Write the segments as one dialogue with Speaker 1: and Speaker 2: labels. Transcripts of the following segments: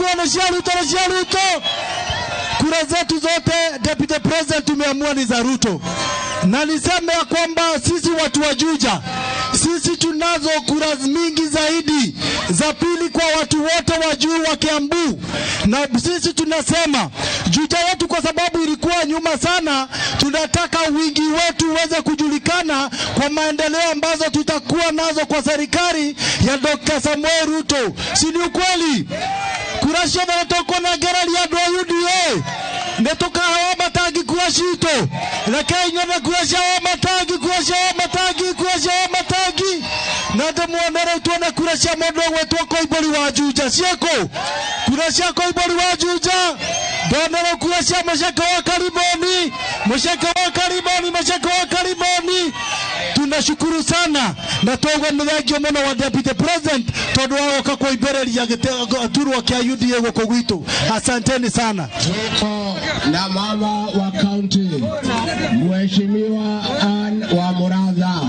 Speaker 1: Kura nĩ cia Ruto, nĩ cia Ruto. Kura zetu zote, Deputy President, tumeamua ni za Ruto, na niseme ya kwamba sisi watu wa Juja, sisi tunazo kura mingi zaidi za pili kwa watu wote wa juu wa Kiambu, na sisi tunasema Juja yetu kwa sababu ilikuwa nyuma sana, tunataka wingi wetu uweze kujulikana kwa maendeleo ambazo tutakuwa nazo kwa serikali ya Dr. Samuel Ruto, si ni ukweli? Kura ciothe nĩtũkũnengereria andũ a UDA nĩtũkahewa matangi kura citũ. Rekei nyone kura cia Wamatangi, kura cia Wamatangi, kura cia Wamatangi, na ndĩmuone rĩu tuone kura cia mũndũ ũgwĩtwo Koimbũri wa Juja ciĩkũ? Kura cia Koimbũri wa Juja, ndone rĩu kura cia Mũceke wa Karimoni, Mũceke wa Karimoni, Mũceke wa Karimoni. Tunashukuru sana na twauga nĩ thengio mũno wa Deputy President tondũ wa gũka kũimbĩrĩria gĩturwa kĩa UDA gũkũ gwitũ. Asanteni sana.
Speaker 2: Tuko na mama wa kaunti Mheshimiwa Ann wa Muratha.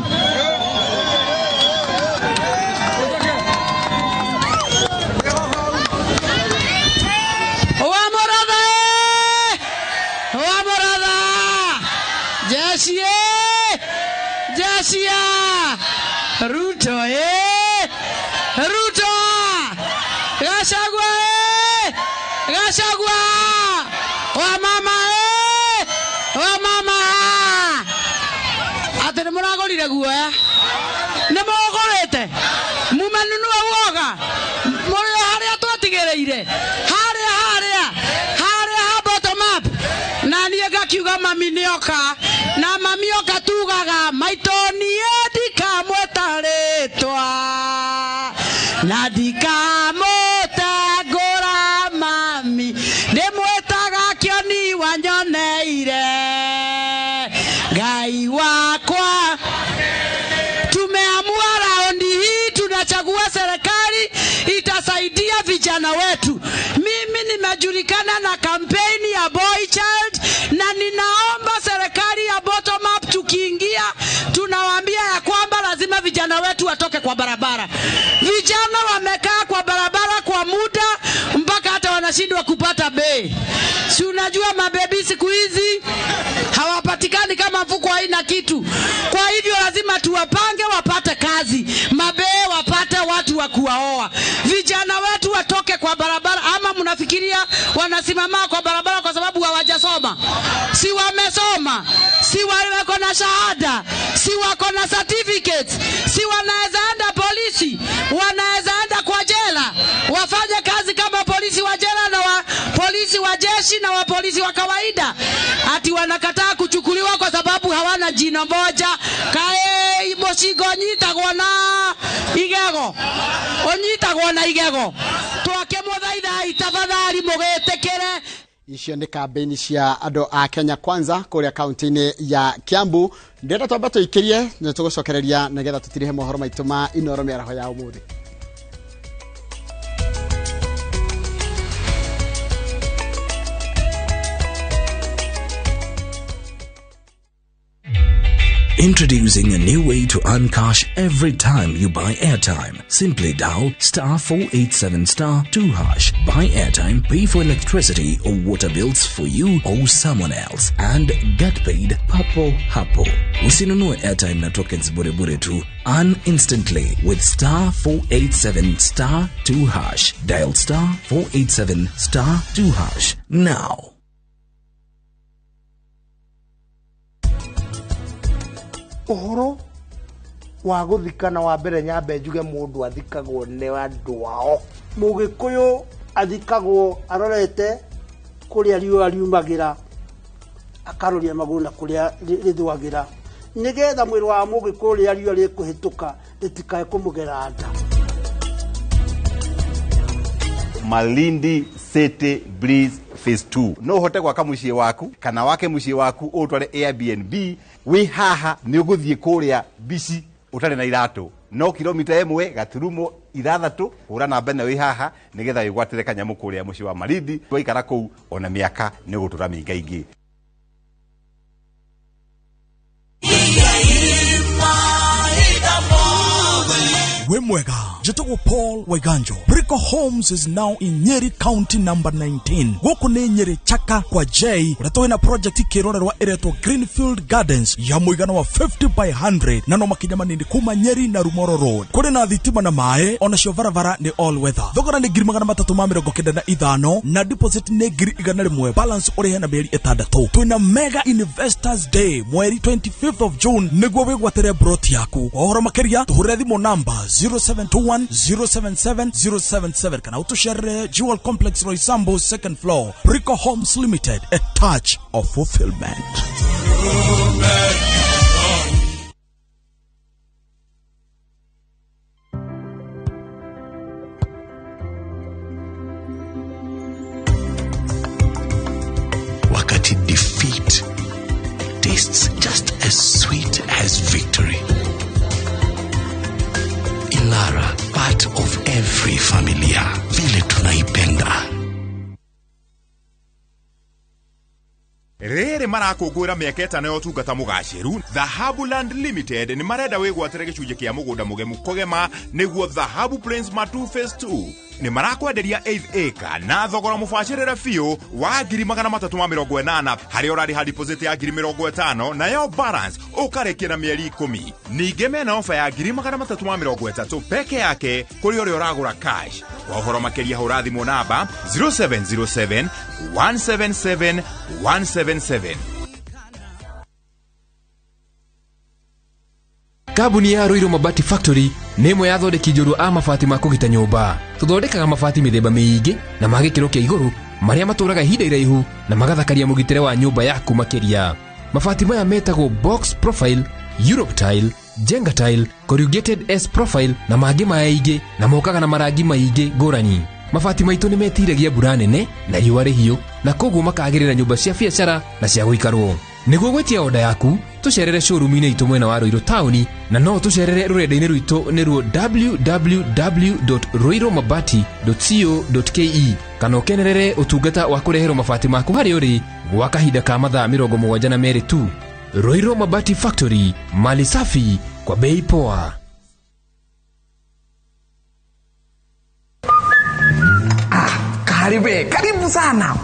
Speaker 3: Wa Muratha, wa Muratha, jeshi eh, jeshi ya Ruto eh, Ruto, Gachagua eh, Gachagua, wa mama eh, wa mama, atĩ nĩ mũragũrire guoya, nĩ mũgũrĩte, mumenunua woga, mũrĩ o harĩa twatigĩrĩire, harĩa harĩa harĩa ha bottom up, na niĩ ngakiuga mami nĩoka, na mami oka tugaga maitũ niĩ ndikamwĩta rĩtwa, na ndikamũtengũra mami, ndĩmwĩtaga kĩoni wanyoneire Ngai wakwa. Tumeamua raundi hii tunachagua serikali itasaidia vijana wetu. Mimi nimejulikana na kampeni ya Boy Child, na ninaomba serikali ya bottom up, tukiingia tunawaambia ya kwamba lazima vijana wetu watoke kwa barabara. Vijana wamekaa kwa barabara kwa muda mpaka hata wanashindwa kupata bei. Si unajua mabebi siku hizi hawapatikani kama mfuko haina kitu. Kwa hivyo lazima tuwapange wapate kazi, mabee wapate watu wa kuwaoa, vijana wetu watoke kwa barabara. Ama mnafikiria wanasimama kwa barabara kwa sababu hawajasoma? Si wamesoma? Si wako na shahada? Si wako na certificates? Si wanaweza enda polisi? Wanaweza enda kwa jela wafanye kazi kama polisi wa jela na wa polisi wa jeshi na wa polisi wa kawaida? Ati wanakataa kuchukuliwa kwa sababu hawana jina moja. Kae mũcinga ũnyitagwo na igego, ũnyitagwo na igego. Twakĩmũthaithai tafadhali mũgĩtĩkĩre.
Speaker 4: Icio nĩ kambĩini cia andũ a Kenya Kwanza kũrĩa kaunti-inĩ ya Kiambu. Ndĩrenda twamba tũikĩrie nĩ tũgũcokereria nĩgetha tũtirihe mohoro maitũ ma Inoro mĩaraho ya ũmũthĩ.
Speaker 5: Introducing a new way to earn cash every time you buy airtime. Simply dial star 487 star 2 hash. Buy airtime, pay for electricity or water bills for you or someone else, and get paid papo hapo. Usinunue airtime na tokens bure bure tu. Earn instantly with star 487 star 2 hash. Dial star 487 star 2 hash now.
Speaker 6: Ũhoro wa gũthikana wa mbere nyambe njuge mũndũ athikagwo nĩ andũ ao. Mũgĩkũyũ athikagwo arorete kũrĩa riũa riumagĩra, akaroria magũrũ na kũrĩa rĩthũagĩra, nĩgetha mwĩrĩ wa mũgĩkũyũ rĩrĩa riũa rĩkũhĩtũka rĩtikae kũmũgera nda.
Speaker 7: Malindi City Breeze Phase 2. No ũhote gwaka mũciĩ waku kana wake mũciĩ waku ũtware Airbnb wĩ haha nĩ ũgũthiĩ kũrĩa bici ũtarĩ na iratũ no kilomita 1.6 hũra namba ĩno wĩ haha nĩgetha wĩgwatĩre kanyamũ kũrĩa mũciĩ wa Malindi. Waikara kũu ona mĩaka nĩ ũgũtũra mĩingaingĩ.
Speaker 8: Wĩ mwega, njĩtagwo Paul Waiganjo. Brico Brico Homes is now in Nyeri County number 19. Gũkũ nĩ Nyeri Chaka kwa J, ũrĩa twĩna project kĩrorerwa ĩretwo Greenfield Gardens ya mũigana wa 50 by 100 na no makinya manini kuma Nyeri na Rumoro Road. Kũrĩ na thitima na maĩ, onacio barabara nĩ all weather. Thogora nĩ 395,000 na deposit nĩ 100,000, balance ũrĩhe na mĩeri 6. Twĩna Mega Investors Day mweri 25th of June nĩguo wĩgwatĩre broti yaku. Kwa ũhoro makĩria tũhũrĩre thimũ namba 0721 077 077 kana ũtũcerere Jewel Complex Roysambu second floor. Brico Homes Limited, a touch of fulfillment.
Speaker 5: Wakati defeat tastes just as sweet as victory. Ilara, part of every familia, vile tunaipenda.
Speaker 9: Rĩrĩ marakũngũĩra mĩaka 5 ya ũtungata mũgacĩru, Dhahabu Land Limited nĩ marenda wĩgwatĩre gĩcunjĩ kĩa mũgũnda mũgemu kũgema nĩguo Dhahabu Plains Matu Phase 2. Nĩ marakwenderia 8 acre na thogora mũbacĩrĩre biũ wa 380,000 harĩa ũrarĩha deposit ya 50,000 nayo balance ũkarĩkia na mĩeri 10. Ningĩ mena ofa ya 330,000 peke yake kũrĩ ũrĩa ũragũra cash. Kwa ũhoro makĩria hũra thimũ namba 0707 177 177.
Speaker 10: Kambuni ya Ruiru Mabati Factory nĩ ĩmwe ya athondeki njorua a mabati ma kũgita nyũmba. Tũthondekaga mabati mĩthemba mĩingĩ na ma gĩkĩro kĩa igũrũ marĩa matũraga ihinda iraihu na magathakaria mũgitĩre wa nyũmba yaku makĩria. Mabati maya metagwo box profile, Europe tile, Jenga tile, corrugated S profile na mangĩ maingĩ na mokaga na marangi maingĩ ngũrani. Mabati maitũ nĩ metiragia mbura nene na riũa rĩhiũ na koguo makagĩrĩra nyũmba cia biacara na cia gũikarwo. Nĩguo gwĩtia oda yaku tũcerere showroom-inĩ itũ mwena wa Ruiru taũni na no tũcerere rũrenda-inĩ rwitũ nĩruo www.ruirumabati.co.ke kana ũkenerere ũtungata wa kũreherwo mabati maku harĩa ũrĩ gwa kahinda ka mathaa 72 tu. Ruiru Mabati Factory, mali safi kwa bei poa.
Speaker 11: Karibu sana.